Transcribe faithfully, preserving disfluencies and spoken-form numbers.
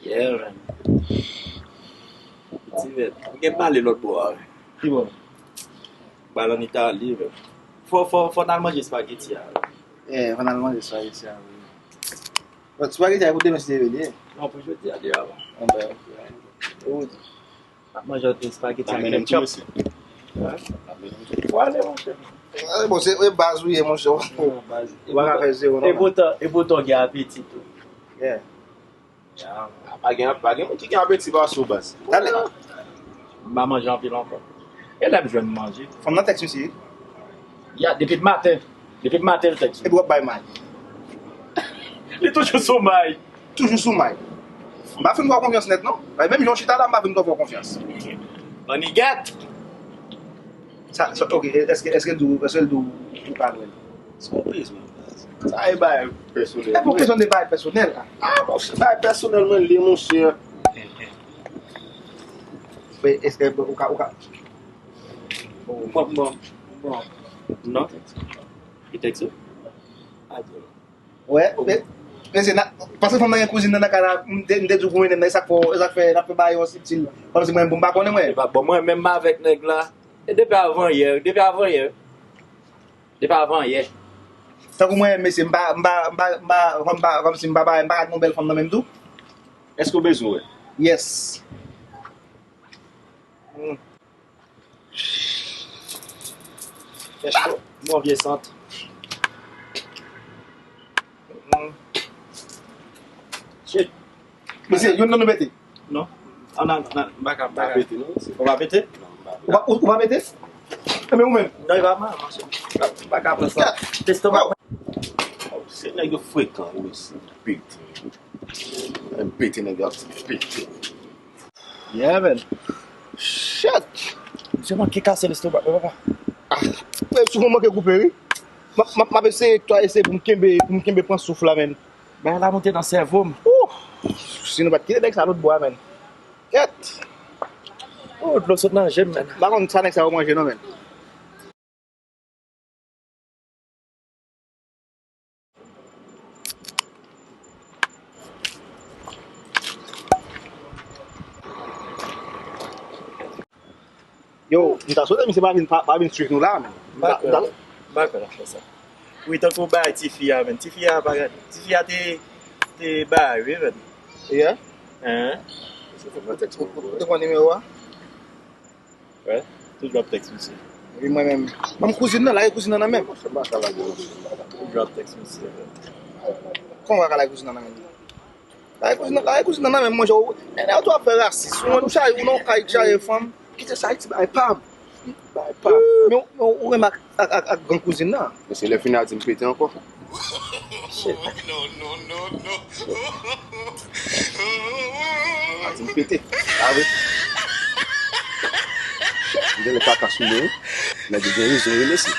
Yeah, man. Ti vèt. Ou gen pale lòt bò a, wi. Ki bò? Bal an Itali, wi. Fò, fò, fò n al manje espageti a, wi. Yeah, fò n al manje espageti a, wi. Bon, espageti a pou demen si Dye vle, yeah. Non, pou jodi a, deja, wi. Bon, ben, ok. Ou di. N ap manje yon espageti ak ketchup. Wi. Ou ale, monchè. Bon, se, e baz ou ye, monchè. Non, baz. Ou pa ka fè zewo, non. E poutan, e poutan w gen apeti tou. Yeah. Ya, pa gen, pa gen moun ki gen apeti pase w, baz. Talè. M pa manje anpil ankò. E lè m jwenn manje? Fanm nan tèks misye. Ya, depi maten. Depi maten l tèks. Epi w ap bay may. Li toujou sou may. Toujou sou may. M pa fin fè w konfyans nèt, non. Menm jan w chita la, m pa fin fè w konfyans. Manigèt! Sa, sa, ok, èske, èske l di w, èske l di w ou pa lwen? Se yon bezwen. Sa e bagay pèsonèl. E pou kesyon de bagay pèsonèl la. Ah, bon, se bagay pèsonèl mwen li, monchè. Men èske ou ka, ou ka, bon, bon, bon, bon. Non. Li tèks ou? Adye. Wè, men, men se na, paske fanm nan gen kouzin nan nan kay la, m te, m te di w pou mennen m nan, e sa k fè, e sa k fè n ap fè bagay yo sitil. Kòmsi mwen, pou m pa konnen mwen. E pa bon, mwen menm avèk nèg la. E depi avan yè, depi avan yè. Depi avan yè. Tankou mwen, mesye, m pa, m pa, m pa, m pa, kòm pa, kòmsi m pa, m pa, m pa gad yon bèl fanm nan menm tou. Èske w bezwen wè? Yes. Hmm. Bon vye sant. Hmm. Shit. Mesye, youn nan nou pete. Non. An, an, an, m pa ka, m pa ka. Pete, non, mesye. Ou pa pete? Non, m pa pete. Ou pa, ou, ou pa pete? Enben ou menm? Non, e pa mal, monchè. M pa ka pran sa. Tèstomak. Oh, se nèg yo frekan, wi, mesye. Pete. Menm pete nèg yo ap di pete. Yeah, man. Shit! Misye manke kase lestomak, wi, papa. Ah, men souvan manke koupe, wi. M ap, m ap, m ap eseye, eseye pou m kenbe, pou m kenbe pran souf la, man. Bagay la monte nan sèvo m. Ouh! Si nou pa t kite nèg sa lòt bò a, man. Kèt! Oh, dlo sot nan je m, man. M pa konn sa nèg sa yo manje, non, man. Yo, m ta swete misye pa vin, pa, pa vin swiv nou la, men. M ta, m ta... M pa kwè l ap fè sa. Wi, tankou bay tifi a, men. Tifi a pa gade. Tifi a te, te bay, wi, men. Yeah? Hein? Ou te pran nimewo a? Wè, toujou ap tèks misye. Epi mwen menm, ban m kouzin nan, lage kouzin nan nan men m. Toujou ap tèks misye, wè. Kòman w ka lage kouzin nan nan men m? Lage kouzin nan, lage kouzin nan nan men m, monchè. Ou, nèg yo tou ap fè rasis. Ou, ou chaje, ou nan yon kay chaje fanm. Kite sa, Ayiti bagay pa m. Bagay pa m. Men, men ou renmen ak, ak, ak, ak gran kouzin nan. Men se lè fini a di m pete ankò. Shit. A di m pete. A vre. M gen lè kaka sou mwen, wi. Nèg yo gen rezon, wi, mesye.